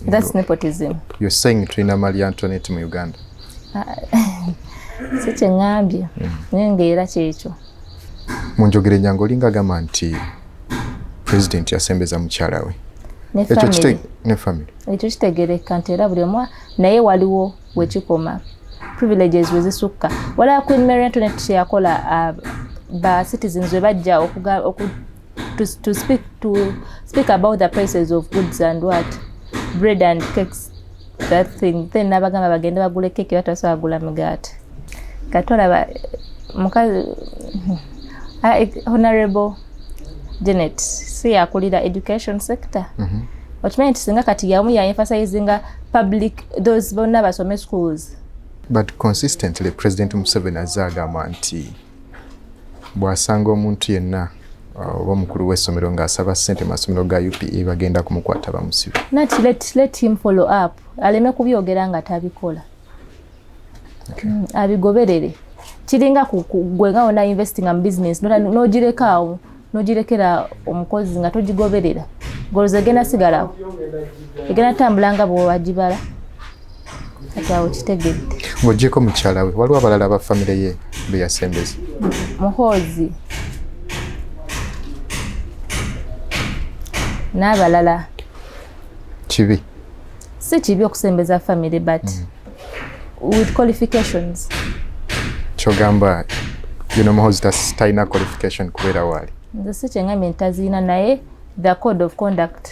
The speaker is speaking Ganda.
That's nepotism. You're saying tulina Marie Antoinette mu Uganda? Si kyeŋŋambye, naye ng'era kyekyo. Mu njogera enyangu olinga agamba nti president yasembeza mukyala we. Ne Ekyo family. Ne family. Ekyo kitegereka nti era buli omu, naye waliwo wekikoma, privileges we zisukka. Wala Queen Mary Antoinette kyeyakola, ba citizens we bajja to speak about the prices of goods and what bread and cakes, that thing, then nabagamba bagende bagule keke, batasobola gula migaati. Kati olaba mukazi Honorable Janet si yakulira education sector? Okimanyi nti singa kati yamu ya emphasizinga public, those bonna basome schools. But consistently President Museveni azze agamba nti bw'asanga omuntu yenna oba omukulu w'essomero ng'asaba ssente mu masomero ga UPE, bagenda kumukwata bamusibe. Not let him follow up, aleme kubyogera nga tabikola. Abigoberere. Kiringa gwe nga wona investinga mu business, n'ogireka awo, n'ogirekera omukozi nga togigoberera, goloza egenda sigalawo, egenda tambula nga bwewagibala. Kati awo kitegedde. Ng'oggyeko mukyala we, waliwo abalala aba famire ye be yasembeza? Muhoozi n'abalala. Kibi? Si kibi okusembeza family, but with qualifications. Kyogamba General Muhoozi talina qualification kubeera waali? Nze si kyengambye nti taziina, naye the code of conduct.